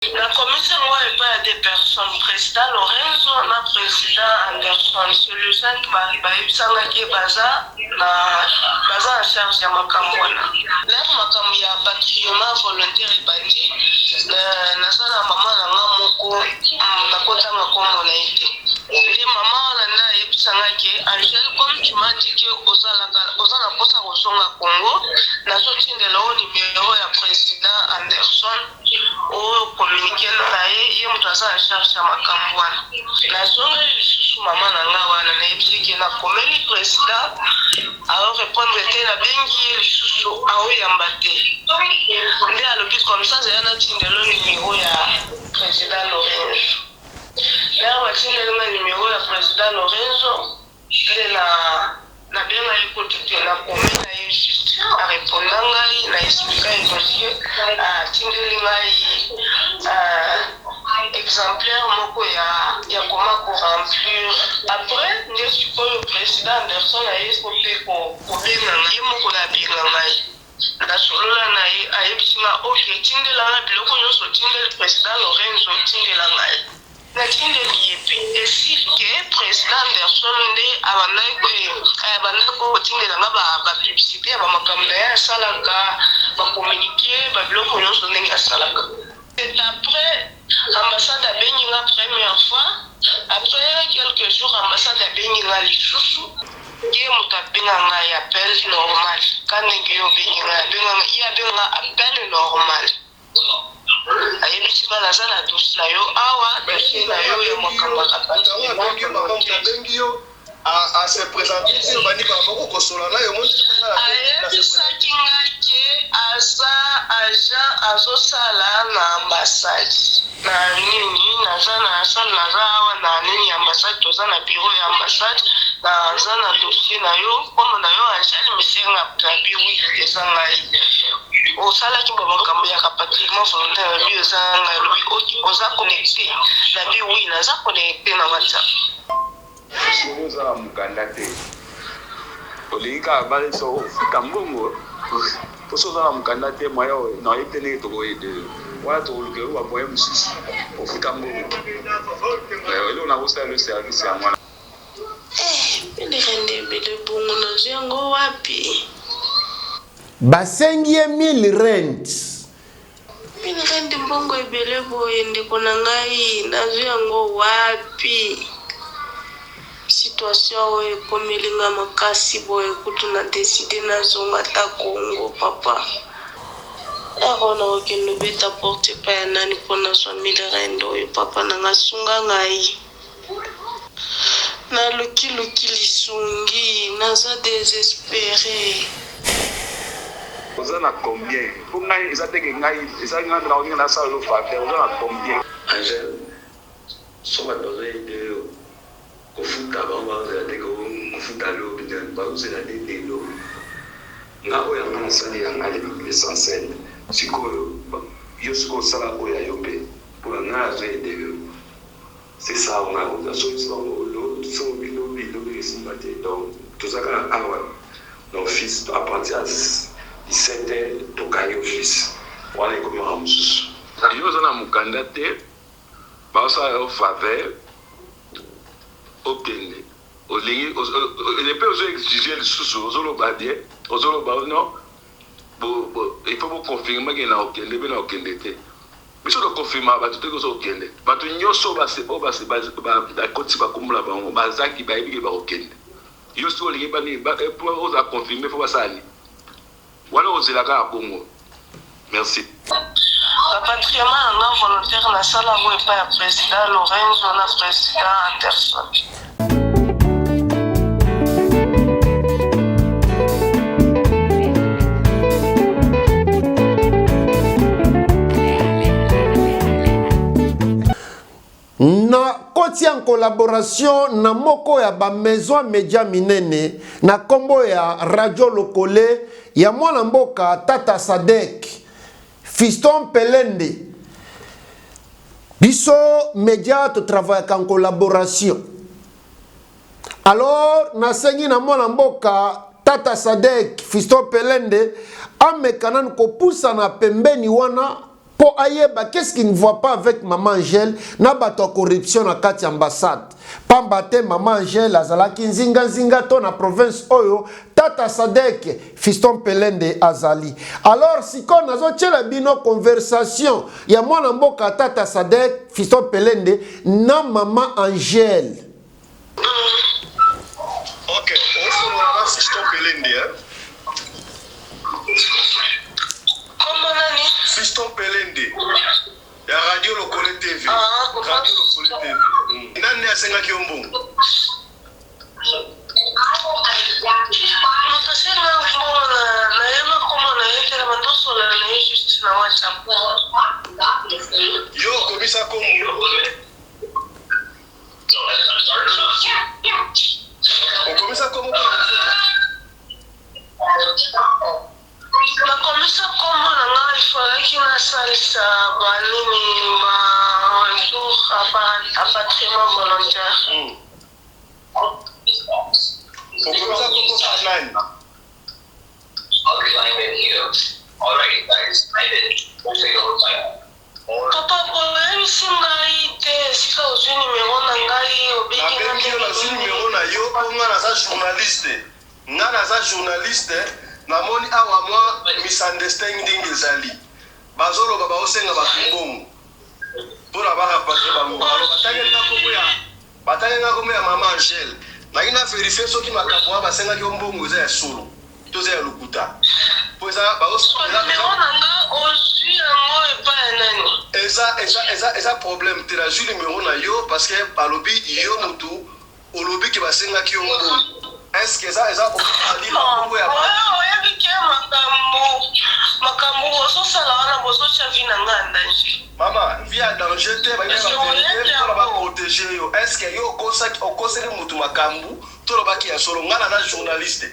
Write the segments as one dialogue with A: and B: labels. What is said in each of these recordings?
A: Nakomisi yango epai ya deux personnes, president Lorenzo na president Anderson. C'est le 5 bayebisa nga ke baza na baza en charge ya makambo wana. L'heure makambo ya rapatriement volontaire ebandi, naza na mama na nga moko, nakotanga kombo na ye te. Nde mama wana nde ayebisa nga ke Angèle, comme tu m'as dit ke ozalaka oza na posa kozonga Congo, nazotindela yo numero ya president Anderson. O communiquer na ye, ye mutu aza en charge ya makambu wana. Nazongeli lisusu mama na nga wana, nayebisi ye ke nakomeli president ao repondre te, nabengi ye lisusu aoyamba te. Nde alobi comme ça zela natindela yo numero ya president Lorenzo. L'heure batindeli nga numero ya president Lorenzo, Nde na na benga ye kutu te na komela ye juste a reponda ngai na explika ye dossier atindeli ngai exemplaire moko ya ya koma ko remplir après nde sikoyo president Anderson aye ko pe ko kobenga ngai ye moko nde abenga ngai na solola na ye ayebisi nga ok tindela nga biloko nionso otindeli president Lorenzo tindela ngai. Natindeli ye pe esili ke president Anderson nde abandaki abandaki kotindela nga ba ba publicite ya ba makambo naye asalaka ba communique ba biloko nionso ndenge asalaka. C'est après ambassade abengi nga première fois après quelques jours ambassade abengi nga lisusu ye mutu abenga ngai appel normal ka ndenge yo obengi ngai abenga ye abenga nga appel normal. Ayebisi nga naza na dossier na yo awa, dossier na yo ya makambo ya rapatriement. Ayebisaki nga ke aza agent azosala na ambassade na nini naza na salle naza awa na nini ya ambassade toza na bureau ya ambassade naza na dossier na yo kombo na yo Angèle Misenga Gabi oui eza ngai. Osalaki ba makambo ya rapatriement volontaire na bi eza ngai alobi ok oza connecte na bi oui naza connecte na WhatsApp.
B: Soki oza na mukanda te olingi kaka bayebisa yo ofuta mbongo po soki oza na mukanda te moyen nayebi te ndenge toko aider yo wana tokoluka yo ba moyen mosusu ofuta mbongo eloko nakosala yo service yango wana.
A: Eh bendera nde ebele bongo nazwi yango wapi?
C: Basengi ye 1000 rand.
A: 1000 rand mbongo ebele boye ndeko na ngai nazwi yango wapi? Situation oyo ekomeli nga makasi boye kutu na decide nazonga ata Congo papa. Heure oyo nakokende obeta porte epai ya nani po nazwa 1000 rand oyo papa na nga sunga ngai. Naluki luki lisungi naza desespere.
B: Oza na combien po ngai eza te ke ngai eza ngai nako linga nasala yo faveur oza na combien.
D: Angèle soki batu bazo aider yo kofuta bango bazozela te ke okofuta lobi bazozela nde lelo nga oyo ya nga nasali ya nga l'essentiel sikoyo yo sikoyo osala oyo ya yo pe pona nga nazo aider yo. C'est ça on a oza soki bango lobi lobi lobi esimba te donc toza kaka awa na office à partir ya 17 heures tokangi office wana ekomi makambo mosusu.
B: Yo oza na mukanda te bazosala yo faveur okende olingi epe ozo exige lisusu ozoloba bien ozoloba non il faut bo confirme ke na okende pe na okende te. Biso to confirmaka batu te ozo kende. Batu nioso oyo bakotisi ba kombo na bango bazaki bayebi ke bako kende. Yo sikoyo olingi ba nini po ozala confirme faut basala nini? Wana okozela kaka bongo. Merci.
A: Rapatriement na nga volontaire nasala yango epai ya president Lorenzo na president Anderson.
C: Na kotia en collaboration na moko ya ba maison media minene na kombo ya Radio Lokole ya mwana mboka Tata Sadek Fiston Pelende. Biso media to travaillaka en collaboration. Alors nasengi na mwana mboka Tata Sadek Fiston Pelende ameka nanu kopusana pembeni wana. mpo ayeba qu'est-ce qui ne voit pas avec mama Angèle na bato ya corruption na kati ya ambassade. Pamba te mama Angèle azalaki nzinganzinga to na province oyo tata Sadek Fiston Pelende azali. Alors sikoyo nazotiela bino conversation ya mwana mboka tata Sadek Fiston Pelende na mama Angèle.
E: Ok, osolola na Fiston Pelende, hein?
A: Kombo nani?
E: Fiston Pelende ya Radio Lokole TV.
A: Ah,
E: Radio Lokole TV. Nani asengaki yo mbongo?
A: Moto asenga mbongo nayeba kombo na ye te, na bando osolola na ye juste na WhatsApp.
E: Yo okomisa kombo. Okomisa kombo mpona kozonga.
A: Nakomisa kombo na ngai, ifalaki nasalisa banini, ba retour, rapatriement volontaire.
E: Okomisa kombo pa nani?
A: Papa, boyebisi ngai te esika ozwi nimero na ngai, obengi nga
E: Nabengi yo, nazwi
A: ndenge
E: nimero
A: nini?
E: na yo mpo nga naza journaliste. Nga naza journaliste, namoni awa mwa misunderstanding ezali. Bazoloba baosenga bato mbongo mpona barapatrie bango. Alo batangeli nga kombo ya batangeli nga kombo ya mama Angèle. Nangi na verifie soki makambo wana basengaki yo mbongo eza ya solo to eza ya lokuta. Po eza
A: Nimero na nga ozwi yango epai ya nani?
E: Eza problème te. Nazwi nimero na yo parce que balobi yo mutu olobi ke basengaki yo mbongo. Est ce que eza okali makombo ya bato?
A: Oyebi ke makambo bozosala wana, bozotya vie na nga en danger.
E: Mama, vie ya danger te.
A: Est-ce que
E: Bayebi
A: oyebi
E: mpona
A: yango?
E: baprotéger yo. Est ce que yo okoseli mutu makambo to olobaki ya solo? Nga naza journaliste.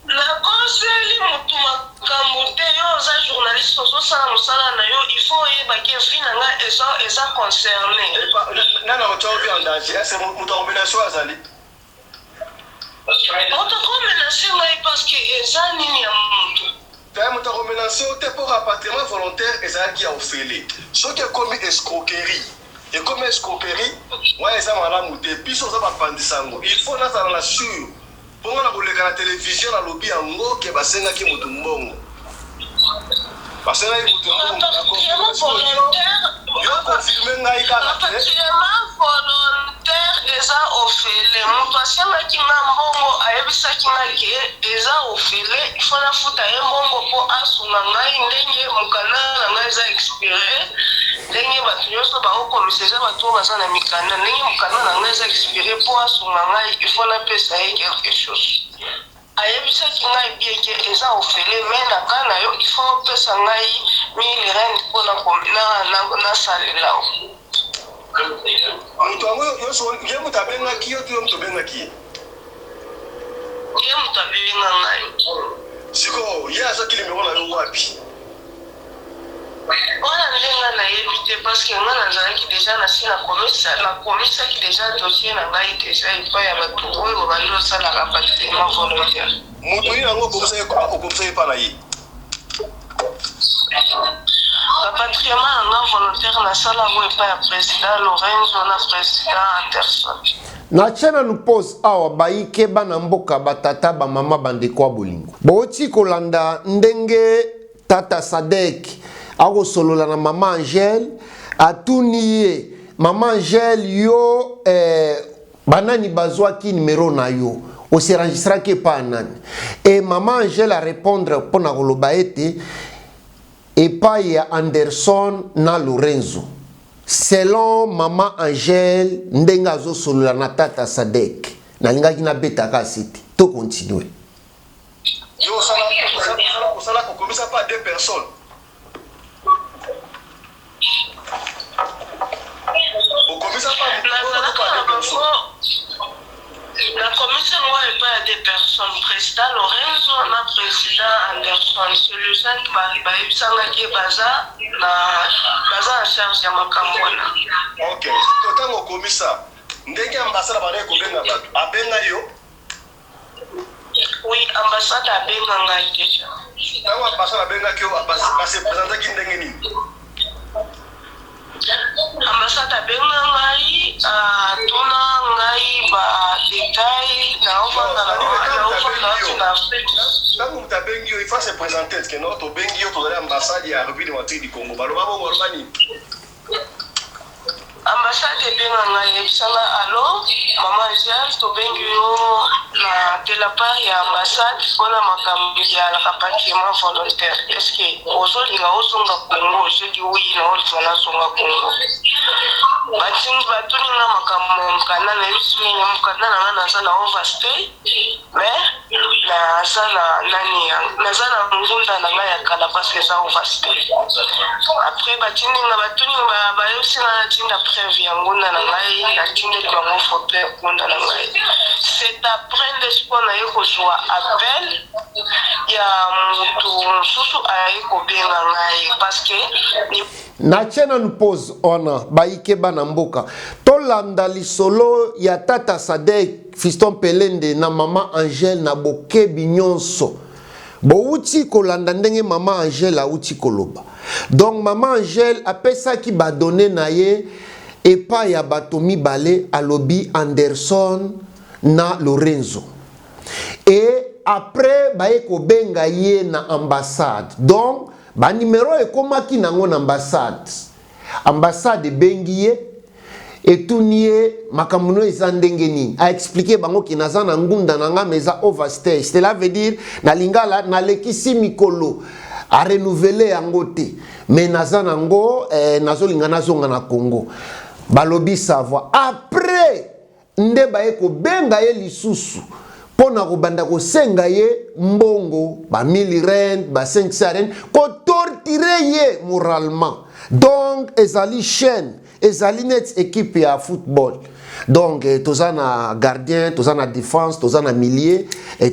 A: Nakoseli motu makambo te. Yo oza journaliste, ozosala mosala na yo, il faut oyeba ke vie na nga eza concerné.
E: Nana otya vie en danger? Est ce que moto akomenace oyo azali?
A: Moto akomenace ngai parce que eza nini ya motu?
E: Te, moto akomenace yo te, mpo rapatriement volontaire ezalaki ya ofele. Soki ekomi escroquerie, ekomi escroquerie wana, eza malamu te. Biso oza bapandisa yango, il faut nazala na sûr mpo nga na koleka na télévision nalobi yango ke basengaki motu mbongo, basengaki motu mbongo.
A: Rapatriement volontaire.
E: Yo confirme ngai kaka te.
A: Rapatriement volontaire eza ofele. Moto asengaki nga mbongo, ayebisaki nga ke eza ofele, il faut nafuta ye mbongo mpo asunga ngai ndenge mokanda na ngai eza expiré, ndenge bato nyonso baokomisa eza bato oyo baza na mikanda. Ndenge mokanda na ngai eza expiré, mpo asunga ngai il faut napesa ye quelque chose. Ayebisaki ngai bien ke eza ofele, mais na ka na yo il faut opesa ngai 1000 rand mpona nasalela o.
E: Moto yango nyonso, ye moto abengaki yo to yo moto obengaki ye?
A: Ye moto abenga ngai.
E: Sikoyo ye azwaki nimero na yo wapi?
A: Wana nde ngai nayebi te, parce que ngai nazalaki déjà nasi nakomisaki déjà dossier na ngai déjà epai ya bato oyo babandi osala rapatriement volontaire.
E: Moto nini yango okomisa ye epa na ye?
A: Rapatriement na nga volontaire, nasala yango epai ya président Lorenzo na président Anderson.
C: Natia nanu pause awa. Bayike bana mboka, batata, bamama, bandeko ya bolingo, bouti kolanda ndenge tata Sadek akosolola na mama Angèle. Atuni ye: "Mama Angèle, yo banani bazwaki nimero na yo? Oserengistraki epa ya nani?" E mama Angèle arépondre mpo na koloba ete epai ya Anderson na Lorenzo. Selon mama Angèle, ndenge azosolola na tata Sadek, nalingaki nabetaka asi te, tocontinue.
E: Yo osala okomisa pa deux personnes? Okomisa pa
A: Nazalaka na
E: deux personnes?
A: Bango nakomisi yango epai ya deux personnes, président Lorenzo na président Anderson. C'est le 5 bayebisangaki baza na charge ya makambo wana.
E: Ok, sikoyo ntango okomisa, ndenge ambassade bandaki kobenga bato, abenga yo?
A: Oui, ambassade abenga ngai déjà.
E: Ntango ambassade abengaki yo, base présentaki ndenge nini?
A: Ambassade abenga ngai, atuna ngai ba detail, naovanda naovanda wapi na Afrique.
E: Ntango moto abengi yo, il faut se présenter que non, tobengi yo, tozali ambassade ya République démocratique du Congo. Baloba bongo, baloba nini?
A: Ambassade ebenga ngai, eyebisa nga: "Allo mama Angèle, tobengi yo na de la part ya ambassade mpona makambo ya rapatriement volontaire. Est ce que ozolinga ozonga Congo?" Je dis oui, naolinga nazonga Congo. Batindi, batuni nga makambo ya mokanda, nayebisi mingi mokanda na nga, naza na overstay, mais naza na nani, naza na ngunda na ngai ya kala parce que eza overstay. Après batindi nga, batuni, bayebisi nga natinda preuve ya ngunda na ngai, natindeli bango photo ya ngunda na ngai. C'est après nde sikoyo naye kozwa appel ya moto mosusu aye kobenga ngai parce que
C: Natie nanu pause wana. Bayike bana mboka, tolanda lisolo ya tata Sadek Fiston Pelende na mama Angele na bokebi nyonso. Bowuti kolanda ndenge mama Angele awuti koloba. Donc mama Angele apesaki badonnées na ye epai ya bato mibale, alobi Anderson na Lorenzo, et après baye kobenga ye na ambassade. Donc banimero ekomaki nango na ambassade. Ambassade ebengi ye, etuni ye makambo no eza ndenge nini. Aexpliquer bango ke naza na ngunda na nga, mais eza overstay, cela veut dire na lingala nalekisi mikolo, arenouveler yango te, mais naza nango, nazolinga nazonga na Congo. Balobi ça va. Après nde baye kobenga ye lisusu mpo na kobanda kosenga ye mbongo, ba 1000 rand, ba 500 rand, kotorturer ye moralement. Donc ezali chaîne, ezali neti équipe ya football. Donc toza na gardien, toza na défense, toza na milieu,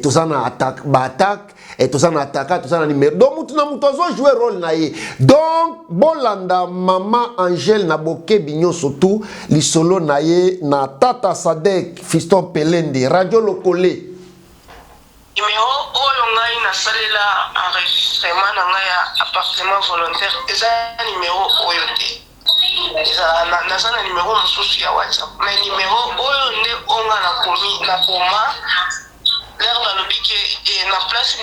C: toza na attaque, baattaque, toza na attaquant, toza na numéro. Donc mutu na mutu azojouer rôle na ye. Donc bolanda mama Angele na bokebi nyonso, tu lisolo na ye na tata Sadek Fiston Pelende, Radio Lokole.
A: Numéro oyo ngai nasalela enregistrement na ngai ya appartement volontaire eza numéro oyo te. Naza na numéro mosusu ya WhatsApp, mais numéro oyo nde onga nakomi nakoma l'heure balobi ke na place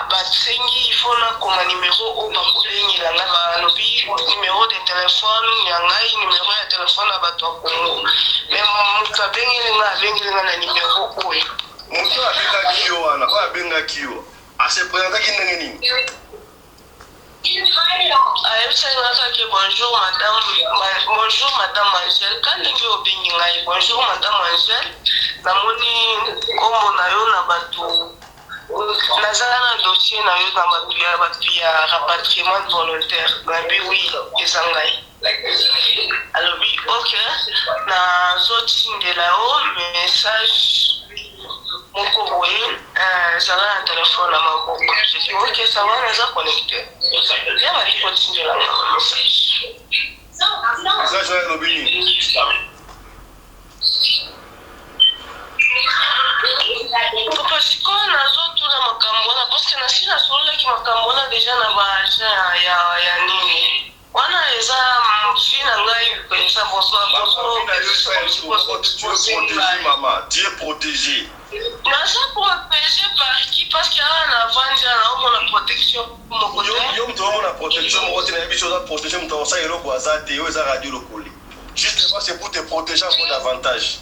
A: basengi, il faut nakoma numéro oyo bakobengela ngai. Balobi numéro de téléphone ya ngai, numéro ya téléphone ya bato ya Congo, mais moto abengeli ngai, abengeli ngai na numéro oyo.
E: Moto oyo abengaki yo wana, oyo abengaki yo, ase présentaki ndenge nini?
A: Ayebisaki nga kaka: "Bonjour madame, bonjour madame Angèle." Ka ndenge obengi ngai: "Bonjour madame Angèle, namoni nkombo na yo na bato, nazala na dossier na yo na bato ya rapatriement volontaire." Nabi oui, eza ngai. Alobi ok, nazotindela yo message moko boye, ezala na telefone na maboko. Je dis ok, ça va, naza connecté. Ya bali kotindela nga message.
E: Message oyo elobi nini?
A: Papa, sikoyo nazotuna makambo wana parce que nasi nasololaki makambo wana déjà na baagent ya nini wana. Eza vie na ngai mpenza.
E: Tu es protégé, maman, tu es protégé.
A: Naza protégé par qui? Parce que awa navandi, awa naomona protection moko te.
E: Yo moto omona protection moko te, nayebi so oza protégé. Moto akosala eloko aza te. Oyo eza Radio Lokole, justement c'est pour te protéger encore davantage.